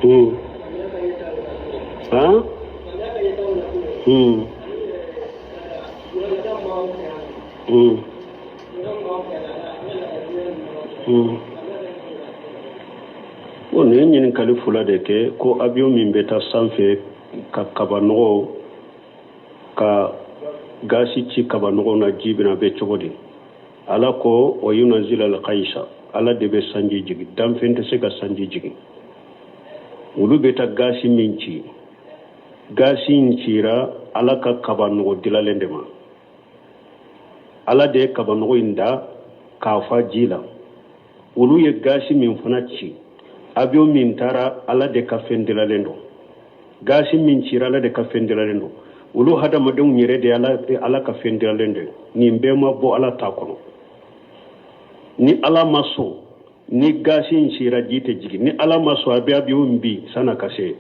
Han? Bon, nin ye ɲininkali fila de kɛ ko avion min bɛ taa sanfɛ ka kabanɔgɔ ka gasi ci kabanɔgɔ na, ji bɛna bɛ cogo di? Ala ko wa yunazila alkaisa, Ala de bɛ sanji jigin, danfɛn tɛ se ka sanji jigin. Olu bɛ taa gasi min ci, gasi in cira Ala ka kabanɔgɔ dilalen de ma. Ala de ye kabanɔgɔ in da k'a fa ji la. Olu ye gasi min fana ci, avion min taara, Ala de ka fɛn dilalen don. Gasi min cira, Ala de ka fɛn dilalen don. Olu hadamadenw yɛrɛ de Ala ka fɛn dilalen don. Nin bɛɛ ma bɔ Ala ta kɔnɔ. Ni Ala ma sɔn, ni gasi in cira, ji tɛ jigin. Ni Ala ma sɔn, a bɛ avion bin san'a ka se.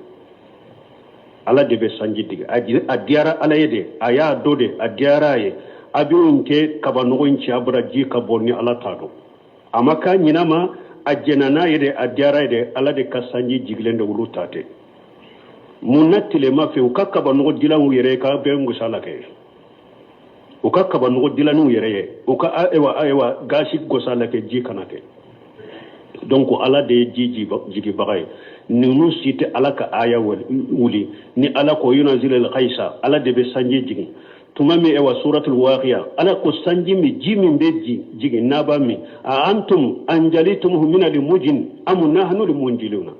Ala de bɛ sanji jigin. A diyara Ala ye de, a y'a dɔn de, a diyara a ye. Avion in tɛ kabanɔgɔ in ci a bara ji ka bɔ ni Ala t'a dɔn. A ma k'a ɲina ma, a jɛnna n'a ye de, a diyara ye de. Ala de ka sanji jigilen de, olu ta tɛ. Mun na tilema fɛ u ka kabanɔgɔ dilan u yɛrɛ ye k'a bɛɛ gosa la kɛ? U ka kabanɔgɔ dilan u yɛrɛ ye, u ka ayiwa ayiwa gasi gosa la kɛ, ji kana kɛ. Donc Ala de ye ji jigibaga ye. Ninnu si tɛ Ala ka aya wuli. Ni Ala ko yunazil alghaisa, Ala de bɛ sanji jigin. Tuma min ewa suratul waqiya, Ala ko sanji min, ji min bɛ jigin n'a b'a min, a antum anjalitumuhu min almujin am nahnu almunjiluna.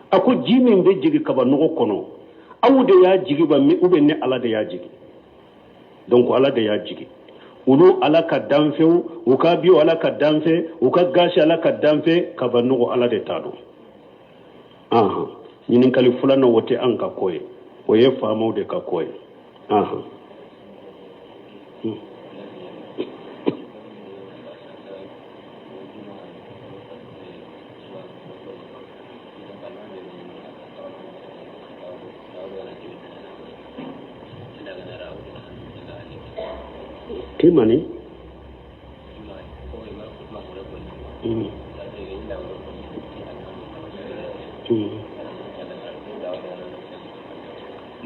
A ko ji min bɛ jigin kabanɔgɔ kɔnɔ, aw de y'a jigi ba ou bien ne Ala de y'a jigi? Donc Ala de y'a jigi. Olu Ala ka danfɛnw, u ka avion Ala ka danfɛn, u ka gasi Ala ka danfɛn, kabanɔgɔ Ala de ta don. Ahan, ɲininkali filanan, o tɛ an ka ko ye, o ye faamaw de ka ko ye. Ahan. Kimani?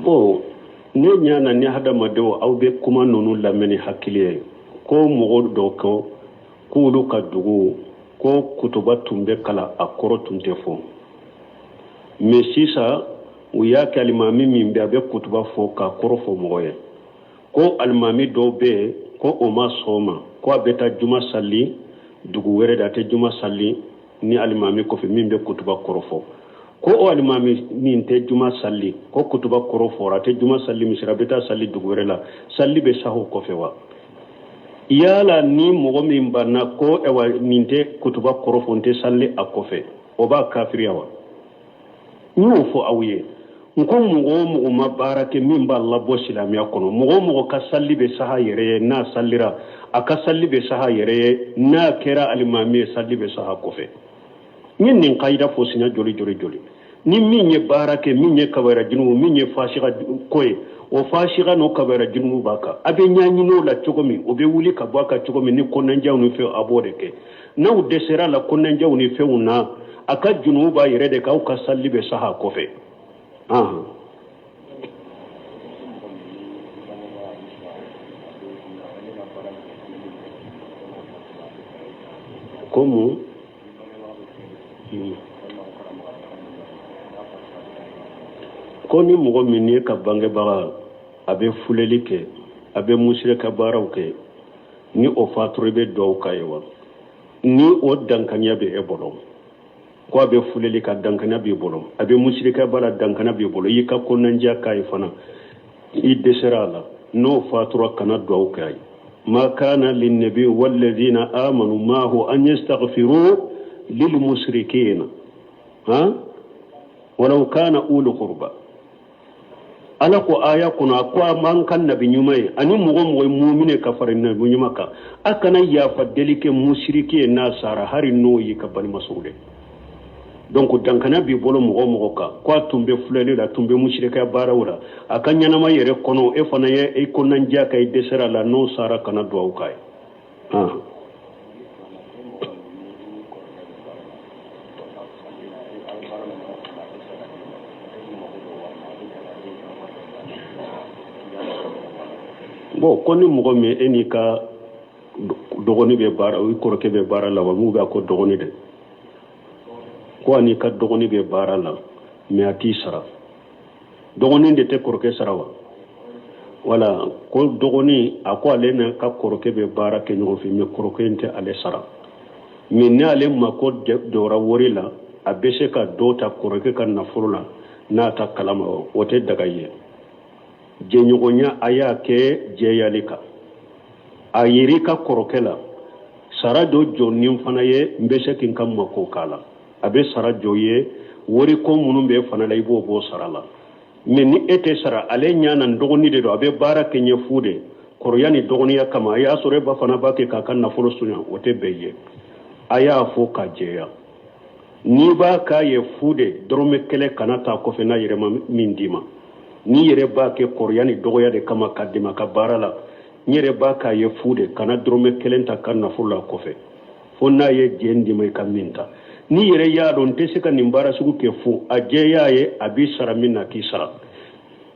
Bon, ne ɲa na ni hadamadenw aw bɛ kuma ninnu lamɛn ni hakili ye, ko mɔgɔ dɔ ko k'olu ka dugu ko kutuba tun bɛ kalan, a kɔrɔ tun tɛ fɔ. Mais sisan u y'a kɛ alimami min bɛ, a bɛ kutuba fɔ k'a kɔrɔ fɔ mɔgɔ ye. Ko alimami dɔw bɛ yen ko o ma sɔn o ma, ko a bɛ taa juma sali dugu wɛrɛ de, a tɛ juma sali ni alimami kɔfɛ min bɛ kutuba kɔrɔ fɔ. Ko o alimami min tɛ juma sali, ko kutuba kɔrɔ fɔra, a tɛ juma sali misiri, a bɛ taa sali dugu wɛrɛ la, sali bɛ saho kɔfɛ wa? Yala ni mɔgɔ min banna ko ɛwa nin tɛ kutuba kɔrɔ fɔ, n tɛ sali a kɔfɛ, o b'a kafiriya wa? N y'o fɔ aw ye, n ko mɔgɔ o mɔgɔ ma baara kɛ min b'a labɔ silamɛya kɔnɔ, mɔgɔ o mɔgɔ ka sali bɛ saha yɛrɛ ye, n'a salira, a ka sali bɛ saha yɛrɛ ye, n'a kɛra alimami ye, sali bɛ saha kɔfɛ. N ye nin kayida fɔ siɲɛ joli joli joli. Ni min ye baara kɛ min ye kabayira junubu, min ye fasiga ko ye, o fasiga n'o kabayira junubu b'a kan, a bɛ ɲɛɲini o la cogo min, o bɛ wuli ka bɔ a kan cogo min ni kɔnɔnajɛw ni fɛnw, a b'o de kɛ. N'aw dɛsɛra la kɔnɔnajɛw ni fɛnw na, a ka junubu b'a yɛrɛ de kan, aw ka sali bɛ saha kɔfɛ. Ko mun? Ko ni mɔgɔ min ye ka bangebaga, a bɛ fuleli kɛ, a bɛ musirika baaraw kɛ, ni o fatura, i bɛ dugawu k'a ye wa? Ni o dankanya bɛ e bolo ko a bɛ fuleli ka dankanya b'i bolo, a bɛ musirika baara dankanya b'i bolo, i y'i ka kɔnɔnajɛya k'a ye fana, i dɛsɛra a la, n'o fatura, kana dugawu k'a ye. Ma kana linnabi walladhina amanu maahu an yastaghfiru lilmushrikina ha walau kana ulu qurba. Ala ko aya kɔnɔ, a ko a man kan nabi ɲuman ye ani mɔgɔ mɔgɔ ye mumine ka fara nabi ɲuman kan, a kana yafa deli kɛ musiriki ye n'a sara, hari n'o y'i ka balimasow de. Donc dankana b'i bolo mɔgɔ mɔgɔ kan ko a tun bɛ filɛli la, a tun bɛ musirikaya baaraw la a ka ɲɛnama yɛrɛ kɔnɔ, e fana ye i kɔnɔnajɛya ka i dɛsɛra la, n'o sara, kana duwawu k'a ye. Bon, ko ni mɔgɔ min e n'i ka dɔgɔnin bɛ baara, i kɔrɔkɛ bɛ baara la wa, mun b'a ko dɔgɔnin dɛ, ko a n'i ka dɔgɔnin bɛ baara la, mais a t'i sara. Dɔgɔnin de tɛ kɔrɔkɛ sara wa? Wala ko dɔgɔnin, a ko ale n'a ka kɔrɔkɛ bɛ baara kɛ ɲɔgɔn fɛ, mais kɔrɔkɛ in tɛ ale sara. Mais ni ale mako jɔra wari la, a bɛ se ka dɔ ta kɔrɔkɛ ka nafolo la n'a ta kalama. O tɛ daga ye. Jɛɲɔgɔnya, a y'a kɛ jɛyali kan. A yiri ka kɔrɔkɛ la, sara dɔ jɔ nin fana ye, n bɛ se k'i ka mako k'a la. A bɛ sara jɔ ye, wariko minnu bɛ fana la, i b'o bɔ sara la. Mais ni e tɛ sara, ale ɲɛ na n dɔgɔnin de don, a bɛ baara kɛ n ye fu de, kɔrɔya ni dɔgɔninya kama. A y'a sɔrɔ e ba fana b'a kɛ k'a ka nafolo sonya, o tɛ bɛn ye. A y'a fɔ ka jɛya. N'i b'a k'a ye fu de, dɔrɔmɛ kelen kana taa kɔfɛ n'a yɛrɛ ma min d'i ma. N'i yɛrɛ b'a kɛ kɔrɔya ni dɔgɔya de kama ka dɛmɛ a ka baara la, n yɛrɛ b'a k'a ye fu de, kana dɔrɔmɛ kelen ta ka nafolo la kɔfɛ fo n'a ye jɛn d'i ma i ka min ta. N'i yɛrɛ y'a dɔn n tɛ se ka nin baara sugu kɛ fu, a jɛya ye, a b'i sara min na, k'i sara.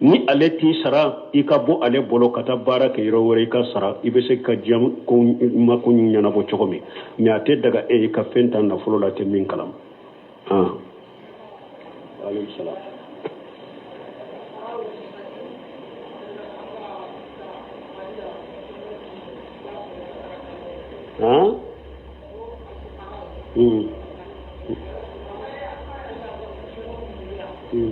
Ni ale t'i sara, i ka bɔ ale bolo ka taa baara kɛ yɔrɔ wɛrɛ, i ka sara, i bɛ se ka diɲɛ mako ɲɛnabɔ cogo min. Mais a tɛ daga e i ka fɛn ta nafolo la tɛ min kalama. Aleykum salaam. Han? Hmm. Hmm.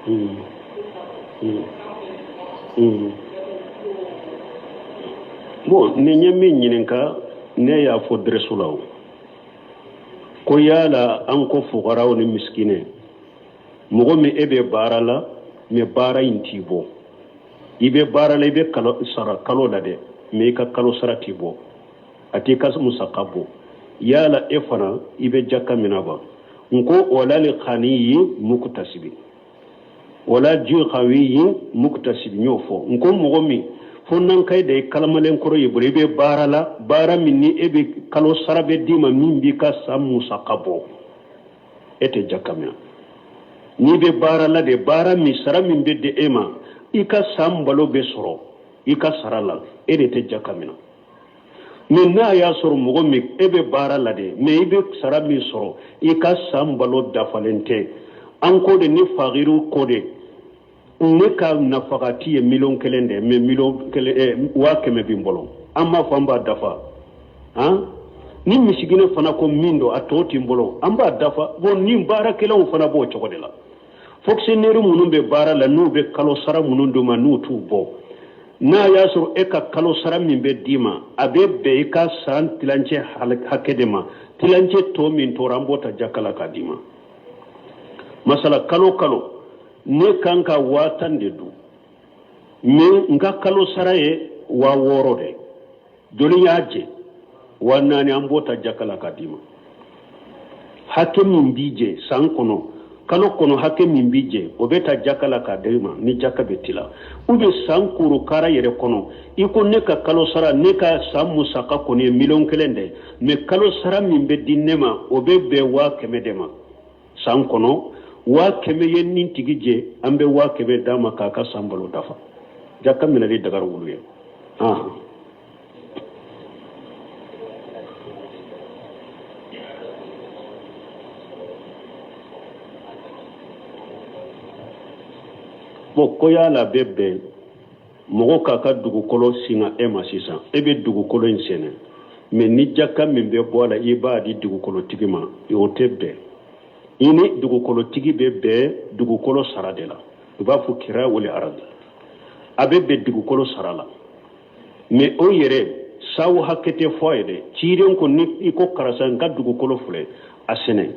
Hmm. Hmm. Hmm. Bon, nin ye min ɲininka, ne y'a fɔ dɛrɛso la o ko yala an ko fugaraw ni miskinɛ, mɔgɔ min e bɛ baara la, mais baara in t'i bɔ, i bɛ baara la, i bɛ kalo sara kalo la dɛ, mais i ka kalo sara t'i bɔ, a t'i ka musaka bɔ, yala e fana i bɛ jaka minɛ ba? N ko wala li ghaniyi muktasibi wala ji qawiyi muktasibi. N y'o fɔ, n ko mɔgɔ min fo n'an ka de ye kalamalen kɔrɔ y'i bolo, i bɛ baara la, baara min ni e bɛ kalo sara bɛ d'i ma min b'i ka san musaka bɔ, e tɛ jaka minɛ. N'i bɛ baara la de, baara min sara min bɛ di e ma, i ka san balo bɛ sɔrɔ i ka sara la, e de tɛ jaka minɛ. Mais n'a y'a sɔrɔ mɔgɔ min e bɛ baara la de, mais i bɛ sara min sɔrɔ, i ka san balo dafalen tɛ, an ko de ni fagiriw ko de, ne ka nafagati ye 1,000,000 de, mais 1,000,000 100,000 bɛ n bolo, an b'a fɔ an b'a dafa. Han, ni misiginɛ fana ko min don, a tɔ tɛ n bolo, an b'a dafa. Bon, ni baarakɛlaw fana b'o cogo de la, fonctionnaire minnu bɛ baara la, n'u bɛ kalo sara minnu d'u ma, n'u t'u bɔ, n'a y'a sɔrɔ e ka kalo sara min bɛ d'i ma, a bɛ bɛn i ka san tilancɛ hakɛ de ma, tilancɛ tɔ min tora, an b'o ta jaka la k'a d'i ma. Masala kalo kalo ne kan ka 10,000 de dun, mais n ka kalo sara ye 6,000 de, joli y'a jɛ? 4,000, an b'o ta jaka la k'a d'i ma. Hakɛ min b'i jɛ san kɔnɔ, kalo kɔnɔ, hakɛ min b'i jɛ, o bɛ ta jaka la k'a d'i ma ni jaka bɛ tila. Ou bien san kurukara yɛrɛ kɔnɔ, i ko ne ka kalo sara, ne ka san musaka kɔni ye 1,000,000 de, mais kalo sara min bɛ di ne ma, o bɛ bɛn 100,000 de ma san kɔnɔ. 100,000 ye nin tigi jɛ, an bɛ 100,000 d'a ma k'a ka san balo dafa. Jaka minɛli dagara wulu ye. Bon, ko yala bɛ bɛn mɔgɔ k'a ka dugukolo singa e ma sisan, e bɛ dugukolo in sɛnɛ, mais ni jaka min bɛ bɔ a la, i b'a di dugukolotigi ma, o tɛ bɛn. I ni dugukolotigi bɛ bɛn dugukolo sara de la, u b'a fɔ kira wale aradi, a bɛ bɛn dugukolo sara la, mais o yɛrɛ sawo hakɛ tɛ fɔ a ye dɛ. Ciden ko ni i ko karisa n ka dugukolo filɛ, a sɛnɛ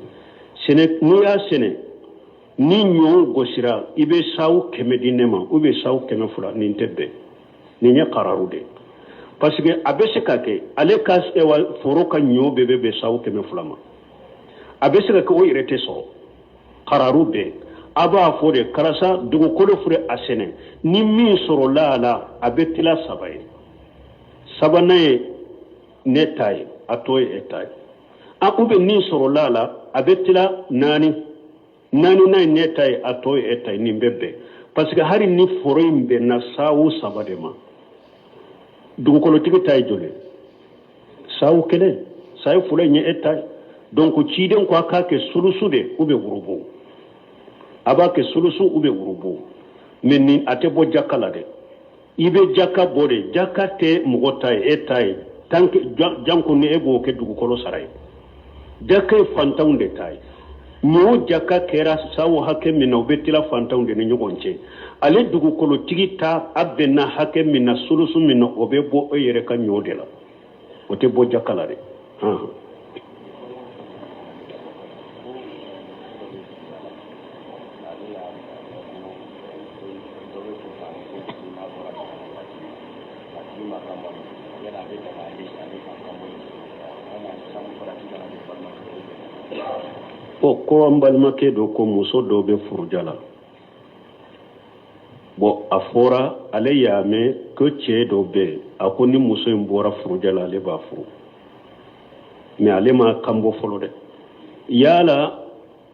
sɛnɛ, n'i y'a sɛnɛ ni ɲɔ gosira, i bɛ sawo 100 di ne ma ou bien sawo 200, nin tɛ bɛn. Nin ye kararu de, parce que a bɛ se ka kɛ ale ka foro ka ɲɔ bɛɛ bɛ bɛn sawo 200 ma, a bɛ se ka kɛ o yɛrɛ tɛ sɔrɔ. Kararu bɛɛ a b'a fɔ de karisa dugukolo filɛ, a sɛnɛ, ni min sɔrɔla a la, a bɛ tila saba ye, sabanan ye ne ta ye, A tɔ ye e ta ye. A ou bien min sɔrɔla a la, a bɛ tila naani, naaninan ye ne ta ye, a tɔ ye e ta ye. Nin bɛ bɛn, parce que hali ni foro in bɛnna saawu 3 de ma, dugukolotigi ta ye joli? Saawu 1. Saawu 2 in ye e ta ye. Donc ciden ko a k'a kɛ sulusu de ou bien wurubu. A b'a kɛ sulusu ou bien wurubu, mais nin a tɛ bɔ jaka la dɛ. I bɛ jaka bɔ de. Jaka tɛ mɔgɔ ta ye, e ta ye, tant que janko ni e b'o kɛ dugukolo sara ye. Jaka ye fantanw de ta ye. Ɲɔ jaka kɛra sawo hakɛ min na, o bɛ tila fantanw de ni ɲɔgɔn cɛ. Ale dugukolotigi ta, a bɛnna hakɛ min na, sulusu min na, o bɛ bɔ e yɛrɛ ka ɲɔ de la, o tɛ bɔ jaka la dɛ. O ko an balimakɛ dɔ ko muso dɔ bɛ furuja la. Bon, a fɔra ale y'a mɛn ko cɛ dɔ bɛ yen, a ko ni muso in bɔra furuja la, ale b'a furu, mais ale ma kan bɔ fɔlɔ dɛ. Yala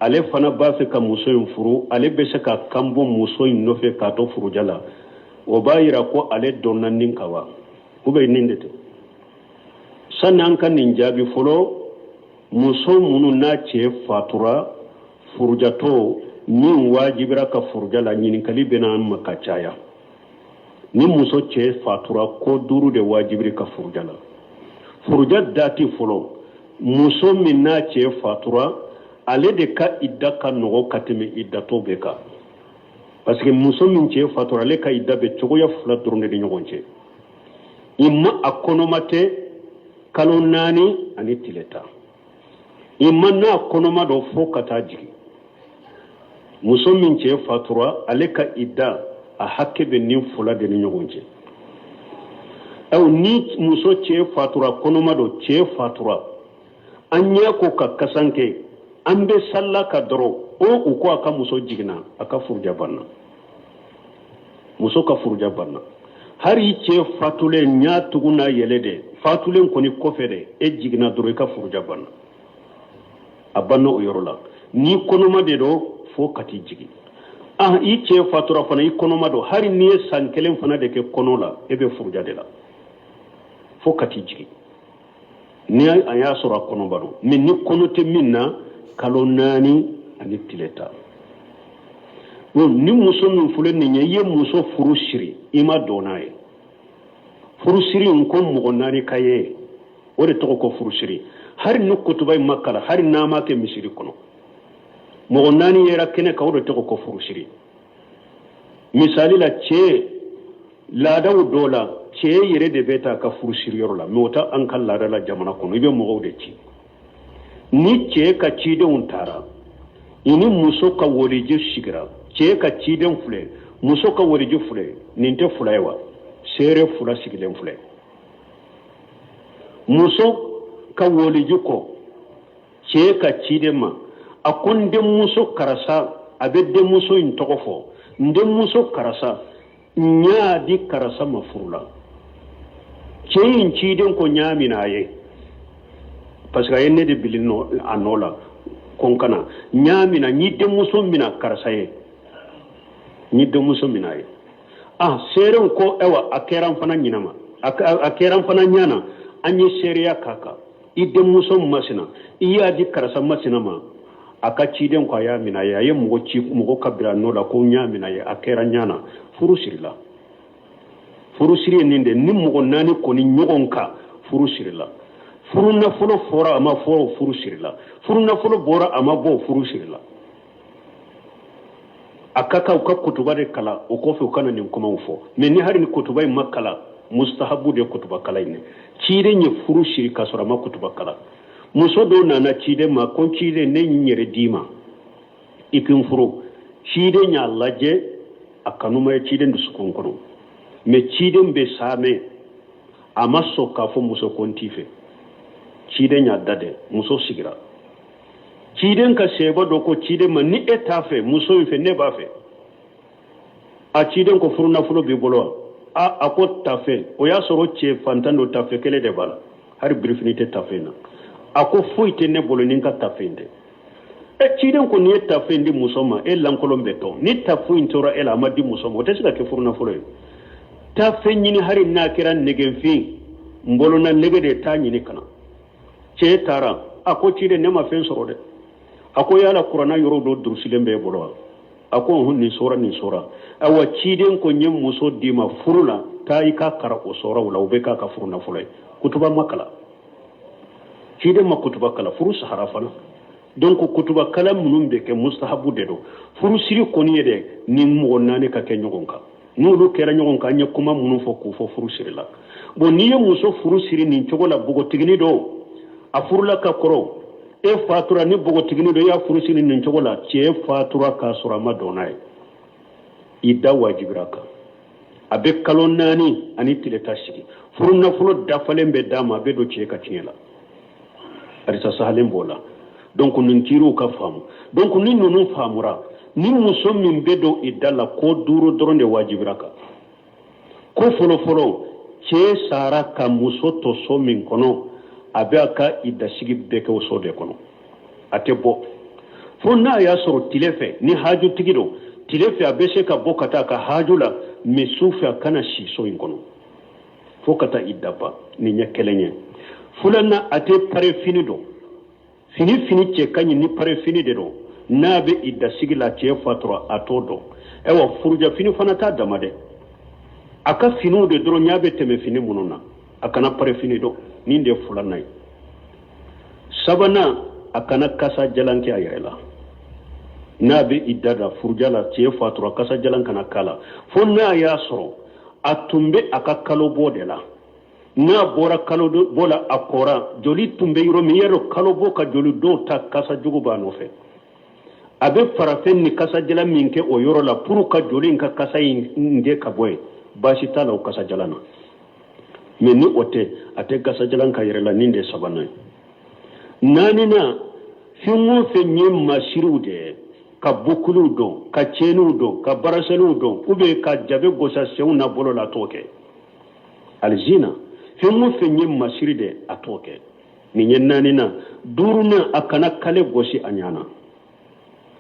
ale fana b'a fɛ ka muso in furu, ale bɛ se ka kan bɔ muso in nɔfɛ k'a to furuja la? O b'a yira ko ale dɔnna nin kan wa, ou bien nin de tɛ? Sani an ka nin jaabi fɔlɔ, muso minnu n'a cɛ fatura, furujatɔ min wajibira ka furuja la, ɲininkali bɛna an ma ka caya. Ni muso cɛ fatura, ko 5 de wajibiri ka furuja la. Furuja dati fɔlɔ, muso min n'a cɛ fatura, ale de ka idda ka nɔgɔ ka tɛmɛ iddatɔ bɛɛ kan, parce que muso min cɛ fatura, ale ka idda bɛ cogoya 2 dɔrɔn de ni ɲɔgɔn cɛ. I ma a kɔnɔma tɛ kalo 4 ani tile 10, i ma n'a kɔnɔma dɔ fo ka taa jigin. Muso min cɛ fatura, ale ka idda a hakɛ bɛ nin 2 de ni ɲɔgɔn cɛ. Aw ni muso cɛ fatura, kɔnɔma dɔ cɛ fatura, an ɲɛ ko ka kasanke, an bɛ salla ka dɔrɔn, o u ko a ka muso jiginna, a ka furuja banna. Muso ka furuja banna. Hali i cɛ fatulen ɲa tugu n'a yɛlɛ de, fatulen kɔni kɔfɛ de, e jiginna dɔrɔn, i ka furuja banna. A banna o yɔrɔ la. N'i kɔnɔma de don, fo ka t'i jigin. I cɛ fatura fana, i kɔnɔma don, hali n'i ye san 1 fana de kɛ kɔnɔ la, e bɛ furuja de la fo ka t'i jigin. Ni a y'a sɔrɔ a kɔnɔba don, mais ni kɔnɔ tɛ min na, kalo 4 ani tile 10. Ni muso min filɛ nin ye, i ye muso furu siri, i ma dɔn n'a ye. Furu siri in ko mɔgɔ 4 ka ye, o de tɔgɔ ko furu siri. Hali ni kutuba in ma kalan, hali n'a ma kɛ misiri kɔnɔ, mɔgɔ 4 yera kɛnɛ kan, o de tɔgɔ ko furu siri. Misali la, cɛ laadaw dɔ la, cɛ yɛrɛ de bɛ taa ka furu siri yɔrɔ la, mais o tɛ an ka laada la jamana kɔnɔ. I bɛ mɔgɔw de ci. Ni cɛ ka cidenw taara, i ni muso ka waliju sigira, cɛ ka ciden filɛ, muso ka waliju filɛ, nin tɛ 2 ye wa? Seere 2 sigilen filɛ. Muso ka waliju kɔ cɛ ka ciden ma, a ko n denmuso karisa, a bɛ denmuso in tɔgɔ fɔ, n denmuso karisa, n y'a di karisa ma furu la. Cɛ in ciden ko n y'a minɛ a ye, parce que a ye ne de bili a nɔ la ko n kana. N y'a minɛ, n y'i denmuso minɛ karisa ye, n y'i denmuso minɛ a ye. Seerew ko ayiwa, a kɛra n fana ɲinɛ ma, a kɛra n fana ɲɛ na, an ye seereya k'a kan. I denmuso masina, i y'a di karisa masina ma, a ka ciden ko a y'a minɛ a ye, a ye mɔgɔ ci, mɔgɔ ka bila a nɔ la ko n y'a minɛ a ye, a kɛra ɲɛ na, furu sirila. Furu siri ye nin de, ni mɔgɔ 4 kɔni ɲɔgɔn kan, furu sirila. Furu nafolo fɔra a ma fɔ, furu sirila. Furu nafolo bɔra a ma bɔ, furu sirila. A ka kan u ka kutuba de kalan, o kɔfɛ u kana nin kumaw fɔ. Mais ni hali ni kutuba in ma kalan, mustahabu de ye kutuba kalan in ye. Ciden ye furu siri k'a sɔrɔ a ma kutuba kalan. Muso dɔw nana ciden ma ko ciden, ne ye n yɛrɛ d'i ma, i k'i n furu. Ciden y'a lajɛ, a kanu ma ye ciden dusukun kɔnɔ. Mais ciden bɛ saamɛ, a ma sɔn k'a fɔ muso ko n t'i fɛ. Ciden y'a da dɛ, muso sigira. Ciden ka sɛba dɔ ko ciden ma, ni e t'a fɛ muso in fɛ, ne b'a fɛ. A ciden ko furu nafolo b'i bolo wa? A ko tafe. O y'a sɔrɔ cɛ fantan don, tafe kelen de b'a la. Hari birifini tɛ tafe in na. A ko foyi tɛ ne bolo ni n ka tafe in tɛ. E ciden ko n'i ye tafe in di muso ma, e lankolon bɛ to. Ni tafe in tora e la, a ma di muso ma, o tɛ se ka kɛ furunafolo ye. Tafe ɲini, hari n'a kɛra nɛgɛfin n bolona nɛgɛ de, t'a ɲini ka na. Cɛ taara, a ko ciden, ne ma fɛn sɔrɔ dɛ. A ko yala kuranna yɔrɔ dɔ durusilen b'e bolo wa? A ko ɔhɔn, nin sɔra, nin sɔra. Ayiwa, ciden ko n ye muso d'i ma furu la, taa i k'a karan o sɔraw la, o bɛ k'a ka furu nafolo ye. Kutuba ma kalan, ciden ma kutuba kalan, furu sahara fana. Donc kutuba kalan minnu bɛ kɛ, mustahabu de don. Furusiri kɔni ye dɛ, ni mɔgɔ naani ka kɛ ɲɔgɔn kan, n'olu kɛra ɲɔgɔn kan, an ye kuma minnu fɔ k'u fɔ furu siri la. Bon, n'i ye muso furu siri nin cogo la, npogotigini don, a furula ka kɔrɔ, e fatura, ni npogotigini don, i y'a furu siri nin cogo la, cɛ fatura k'a sɔrɔ a ma don n'a ye, idda wajibira a kan. A bɛ kalo 4 ani tile 10 sigi. Furu nafolo dafalen bɛ d'a ma, a bɛ don cɛ ka tiɲɛ la. Hadisa sahalen b'o la. Donc nin kiiriw ka faamu. Donc ni ninnu faamura, ni muso min bɛ don idda la, ko duuru dɔrɔn de wajibira kan. Ko fɔlɔfɔlɔ, cɛ sara ka muso to so min kɔnɔ, a bɛ a ka iddasigi bɛɛ kɛ o so de kɔnɔ, a tɛ bɔ fo n'a y'a sɔrɔ tile fɛ, ni hajutigi don, tile fɛ a bɛ se ka bɔ ka taa a ka haju la, mais su fɛ a kana si so in kɔnɔ fo ka taa idda ban. Nin ye kelen ye. Filanan, a tɛ pare fini don, fini fini cɛ ka ɲi ni pare fini de don. N'a bɛ idasigi la, cɛ fatura, a t'o don. Ayiwa, furujafini fana t'a dama dɛ, a ka finiw de dɔrɔn ɲa bɛ tɛmɛ fini minnu na, a kana pare fini don. Nin de ye filanan ye. Sabanan, a kana kasa jalan kɛ a yɛrɛ la n'a bɛ idda la furuja la. Cɛ fatura, kasa jalan kana k'a la fo n'a y'a sɔrɔ a tun bɛ a ka kalobɔ de la. N'a bɔra kalobɔ la, a kɔra, joli tun bɛ yɔrɔ min, y'a dɔn kalobɔ ka joli dɔw ta, kasa jugu b'a nɔfɛ, a bɛ parafɛn ni kasajalan min kɛ o yɔrɔ la pour ka joli in ka kasa in gɛn ka bɔ yen, baasi t'a la o kasajalan na. Mais ni o tɛ, a tɛ kasajalan k'a yɛrɛ la. Nin de ye sabanan ye. Naaninan, fɛn o fɛn ye masiriw de ye, ka bukuliw don, ka cɛniw don, ka baraseliw don, ou bien ka jabe gosi a senw n'a bolo la, a t'o kɛ. Alizina, fɛn o fɛn ye masiri de, a t'o kɛ. Nin ye naaninan. Duurunan, a kana kale gosi a ɲa na,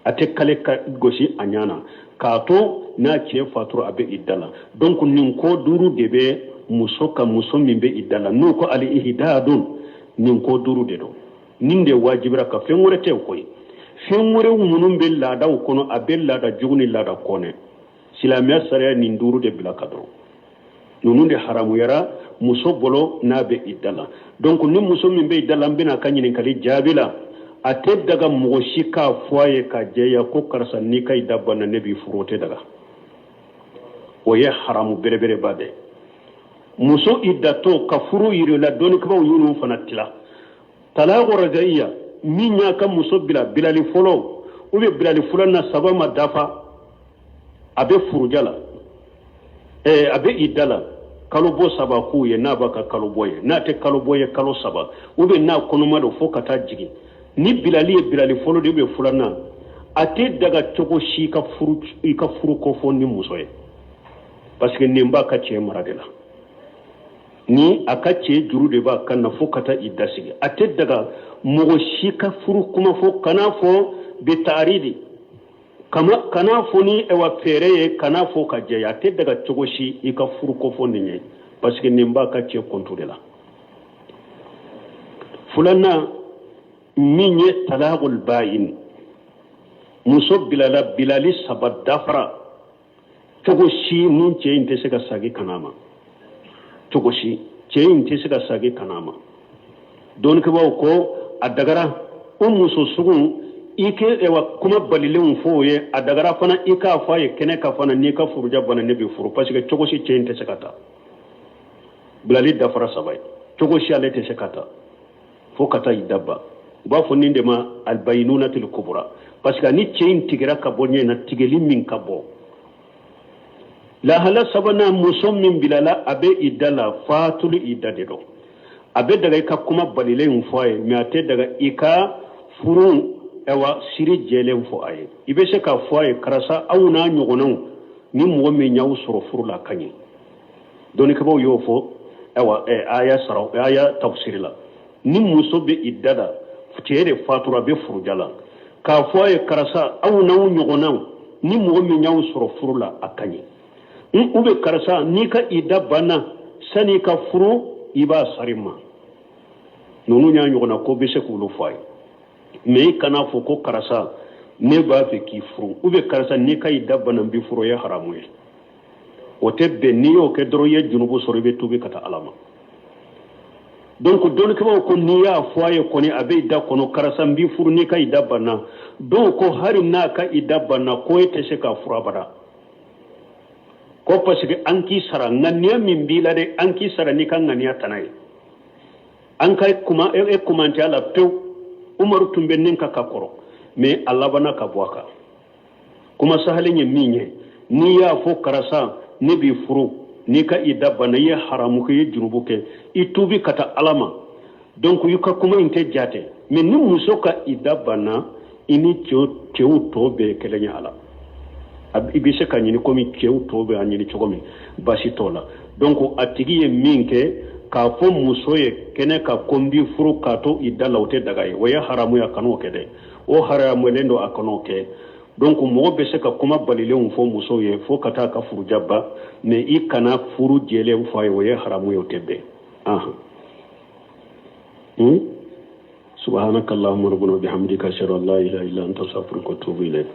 a tɛ kale gosi a ɲa na k'a to n'a cɛ fatura, a bɛ idda la. Donc nin ko duuru de bɛ muso kan, muso min bɛ idda la, n'u ko ali ihdadun, nin ko duuru de don. Nin de wajibira ka, fɛn wɛrɛ tɛ koyi. Fɛn wɛrɛw minnu bɛ laadaw kɔnɔ, a bɛ laada jugu ni laada kɔnɛ, silamɛya sariya nin duuru de bila ka dɔrɔn. Ninnu de haramuyara muso bolo n'a bɛ idda la. Donc ni muso min bɛ idda la, an bɛna a ka ɲininkali jaabi la. A tɛ daga mɔgɔ si k'a fɔ a ye ka jɛya ko karisa, n'i ka idda banna, ne b'i furu. O tɛ daga, o ye haramu belebeleba de. Muso iddatɔ ka furu yiri la, dɔnnikɛbaaw y'olu fana tila. Talaku rajaiya, min y'a ka muso bila bilali fɔlɔ ou bien bilali filanan, saba ma dafa, a bɛ furuja la, a bɛ idda la, kalobɔ saba k'u ye, n'a b'a ka kalobɔ ye, n'a tɛ kalobɔ ye kalo 3, ou bien n'a kɔnɔma don fo ka taa jigin. Ni bilali ye bilali fɔlɔ de, ou bien filanan, a tɛ daga cogo si i ka furu kofɔ ni muso ye, parce que nin b'a ka cɛ mara de la, ni a ka cɛ juru de b'a kan na fo ka taa idda sigi. A tɛ daga mɔgɔ si ka furu kuma fɔ, kana fɔ bi taaridi, kana fɔ ni ɛwa fɛɛrɛ ye, kana fɔ ka jɛya. A tɛ daga cogo si i ka furu kofɔ nin ye, parce que nin b'a ka cɛ kɔntu de la. Filanan min ye talaqul bayin, muso bilala bilali saba dafara, cogo si ni cɛ in tɛ se ka sagi ka n'a ma, cogo si cɛ in tɛ se ka sagi ka n'a ma. Dɔnnikɛbaaw ko a dagara o muso sugu i ke ɛwa kuma balilenw fɔ o ye, a dagara fana i k'a fɔ a ye kɛnɛ kan fana, n'i ka furuja banna, ne b'i furu, parce que cogo si cɛ in tɛ se ka taa. Bilali dafara saba ye, cogo si ale tɛ se ka taa fo ka taa idda ban. U b'a fɔ nin de ma albayinunatul kubra, parce que ni cɛ in tigɛra ka bɔ ɲɛ na, tigɛli min ka bɔ. Lahala sabanan, muso min bilala a bɛ idda la, fatuli idda de don, a bɛ daga i ka kuma balilen fɔ a ye, mais a tɛ daga i ka furu ɛwa siri jɛlen fɔ a ye. I bɛ se k'a fɔ a ye karisa, aw n'a ɲɔgɔnnaw, ni mɔgɔ min y'aw sɔrɔ furu la, a ka ɲi. Dɔnnikɛbaaw y'o fɔ. Ayiwa, aya sara aya tafsiri la, ni muso bɛ idda la, cɛ de fatura, a bɛ furuja la, k'a fɔ a ye karisa, aw n'aw ɲɔgɔnnaw, ni mɔgɔ min y'aw sɔrɔ furu la, a ka ɲi. Ou bien karisa, n'i ka idda banna, sani i ka furu, i b'a sari ma. Ninnu y'a ɲɔgɔnna ko bɛ se k'olu fɔ a ye. Mais i kana fɔ ko karisa, ne b'a fɛ k'i furu, ou bien karisa, n'i ka idda banna, n b'i furu, o ye haramu ye, o tɛ bɛn. N'i y'o kɛ dɔrɔn, i ye junubu sɔrɔ, i bɛ tuubi ka taa Ala ma. Donc dɔnnikɛbaaw ko n'i y'a fɔ a ye kɔni, a bɛ idda kɔnɔ, karisa, n b'i furu n'i ka idda banna. Dɔw ko hali n'a ka idda banna, ko e tɛ se k'a furu abada, ko parce que an k'i sara ŋaniya min b'i la dɛ, an k'i sara n'i ka ŋaniya tana ye. An ka kuma e kumantɛ a la pewu. Umaru tun bɛ nin kan ka kɔrɔ, mais a labanna ka bɔ a kan. Kuma sahalen ye min ye, n'i y'a fɔ karisa, ne b'i furu n'i ka idda banna, i ye haramu kɛ, i ye junubu kɛ, i tuubi ka taa Ala ma. Donc i ka kuma in tɛ jate. Mais ni muso ka idda banna, i ni cɛw tɔ bɛɛ kelen ye a la, i bɛ se ka ɲini komi cɛw tɔw bɛ a ɲini cogo min, baasi t'o la. Donc a tigi ye min kɛ, k'a fɔ muso ye kɛnɛ ka ko n b'i furu k'a to idda la, o tɛ daga ye, o ye haramu ye, a kan'o kɛ dɛ, o haramuyalen don, a kan'o kɛ. Donc mɔgɔ bɛ se ka kuma balilenw fɔ muso ye fo ka taa ka furuja ban, mais i kana furu jɛlen fɔ a ye, o ye haramu ye, o tɛ bɛn. Ahan. Subhanaka allahumma rabbana wa bihamdika, ashhadu an la ilaha illa anta, astaghfiruka wa atubu ilayk.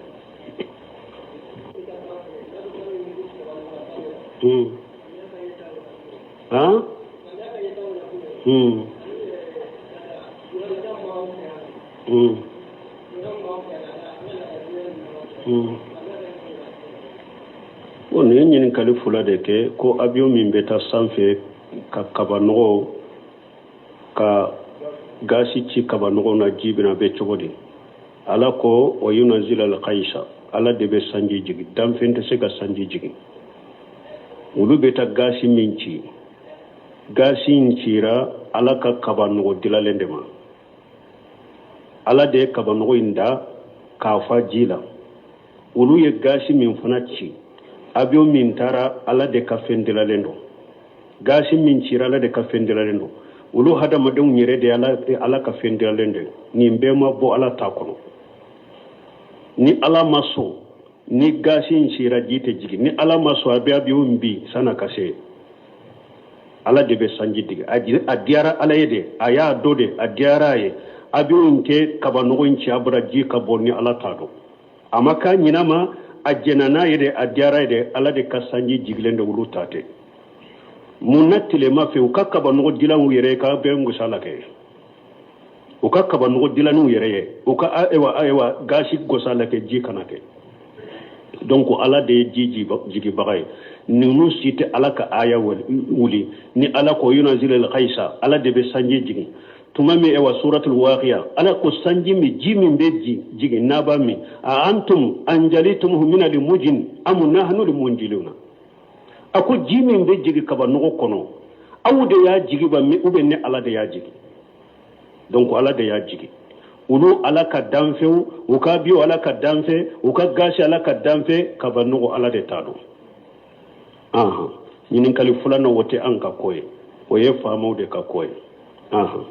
Han? Bon, nin ye ɲininkali fila de kɛ, ko avion min bɛ taa sanfɛ ka kabanɔgɔ, ka gasi ci kabanɔgɔ na, ji bɛna bɛ cogo di? Ala ko wa yunazila alkaisa, Ala de bɛ sanji jigin, danfɛn tɛ se ka sanji jigin. Olu bɛ taa gasi min ci, gasi in cira Ala ka kabanɔgɔ dilalen de ma. Ala de ye kabanɔgɔ in da k'a fa ji la. Olu ye gasi min fana ci, avion min taara, Ala de ka fɛn dilalen don. Gasi min cira, Ala de ka fɛn dilalen don. Olu hadamadenw yɛrɛ de Ala ka fɛn dilalen don. Nin bɛɛ ma bɔ Ala ta kɔnɔ. Ni Ala ma sɔn, ni gasi in cira, ji tɛ jigin. Ni Ala ma sɔn, a bɛ avion bin san'a ka se. Ala de bɛ sanji jigin. A diyara Ala ye de, a y'a dɔn de, a diyara a ye. Avion in tɛ kabanɔgɔ in ci a bara ji ka bɔ ni Ala t'a dɔn. A ma k'a ɲina ma, a jɛnna n'a ye de, a diyara ye de. Ala de ka sanji jigilen de, olu ta tɛ. Mun na tilema fɛ u ka kabanɔgɔ dilan u yɛrɛ ye k'a bɛɛ gosi la kɛ? U ka kabanɔgɔ dilan n'u yɛrɛ ye, u ka ayiwa ayiwa gasi gosi la kɛ, ji kana kɛ. Donc Ala de ye ji jigibaga ye. Ninnu si tɛ Ala ka aya wuli. Ni Ala ko yunazil alghaisa, Ala de bɛ sanji jigin. Tuma min ewa suratul waqiya, Ala ko sanji min, ji min bɛ jigin, n'a b'a min, a antum anjalitumuhu min al-mujin am nahnu al-munjiluna. A ko ji min bɛ jigin kabanɔgɔ kɔnɔ, aw de y'a jigi ba ou bien ne Ala de y'a jigi? Donc Ala de y'a jigi. Olu Ala ka danfɛnw, u ka biyo Ala ka danfɛn, u ka gasi Ala ka danfɛn, kabanɔgɔ Ala de t'a dɔn. Ahan, ɲininkali filanan, o tɛ an ka ko ye, o ye faamaw de ka ko ye. Ahan.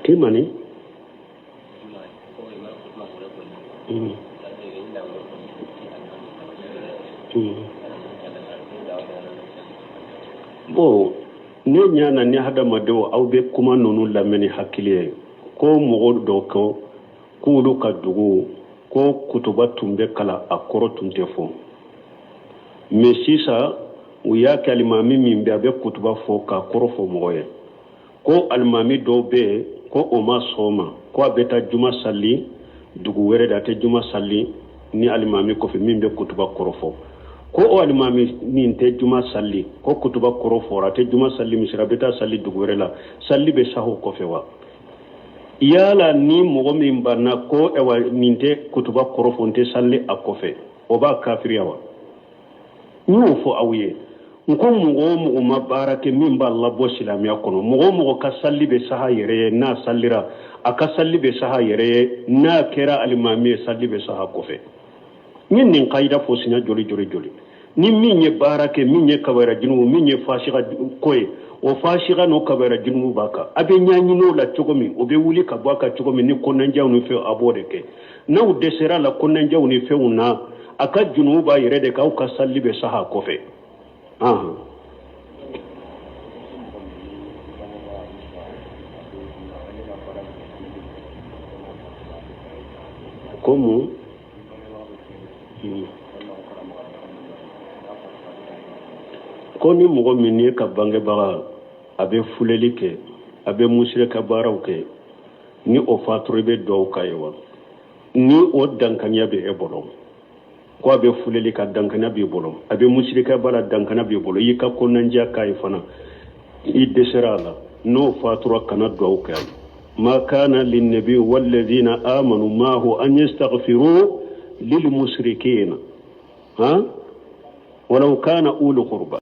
Kimani? Bon, ne ɲa na ni hadamadenw, aw bɛ kuma ninnu lamɛn ni hakili ye. Ko mɔgɔ dɔ ko k'olu ka dugu ko kutuba tun bɛ kalan, a kɔrɔ tun tɛ fɔ. Mais sisan u y'a kɛ alimami min bɛ, a bɛ kutuba fɔ k'a kɔrɔ fɔ mɔgɔ ye. Ko alimami dɔw bɛ yen ko o ma sɔn o ma, ko a bɛ taa juma sali dugu wɛrɛ de, a tɛ juma sali ni alimami kɔfɛ min bɛ kutuba kɔrɔ fɔ. Ko o alimami min tɛ juma sali, ko kutuba kɔrɔ fɔra, a tɛ juma sali misiri, a bɛ taa sali dugu wɛrɛ la, sali bɛ sahu kɔfɛ wa? Yala ni mɔgɔ min banna ko ɛwa nin tɛ kutuba kɔrɔ fɔ, n tɛ sali a kɔfɛ, o b'a kafiriya wa? N y'o fɔ aw ye. N ko mɔgɔ o mɔgɔ ma baara kɛ min b'a labɔ silamɛya kɔnɔ, mɔgɔ o mɔgɔ ka sali bɛ saha yɛrɛ ye, n'a salira, a ka sali bɛ saha yɛrɛ ye, n'a kɛra alimami ye, sali bɛ saha kɔfɛ. N ye nin kayida fɔ siɲɛ joli joli joli. Ni min ye baara kɛ min ye kabayira junubu, min ye fasiga ko ye, o fasiga n'o kabayira junubu b'a kan. A bɛ ɲɛɲini o la cogo min, o bɛ wuli ka bɔ a kan cogo min ni kɔnɔnajɛw ni fɛnw, a b'o de kɛ. N'aw dɛsɛra la kɔnɔnajɛw ni fɛnw na, a ka junubu b'a yɛrɛ de kan, aw ka sali bɛ saha kɔfɛ. Ko mun? Ko ni mɔgɔ min ye ka bangebaga, a bɛ fuleli kɛ, a bɛ musirika baaraw kɛ, ni o fatura, i bɛ dugawu k'a ye wa? Ni o dankaniya bɛ e bolo ko a bɛ fuleli ka dankaniya b'i bolo, a bɛ musirika baara dankaniya b'i bolo, i y'i ka kɔnɔnajɛya k'a ye fana, i dɛsɛra a la, n'o fatura, kana dugawu kɛ a ye. Ma kana linnabi walladhina amanu maahu an yastaghfiru lilmushrikina ha walau kana ulu qurba.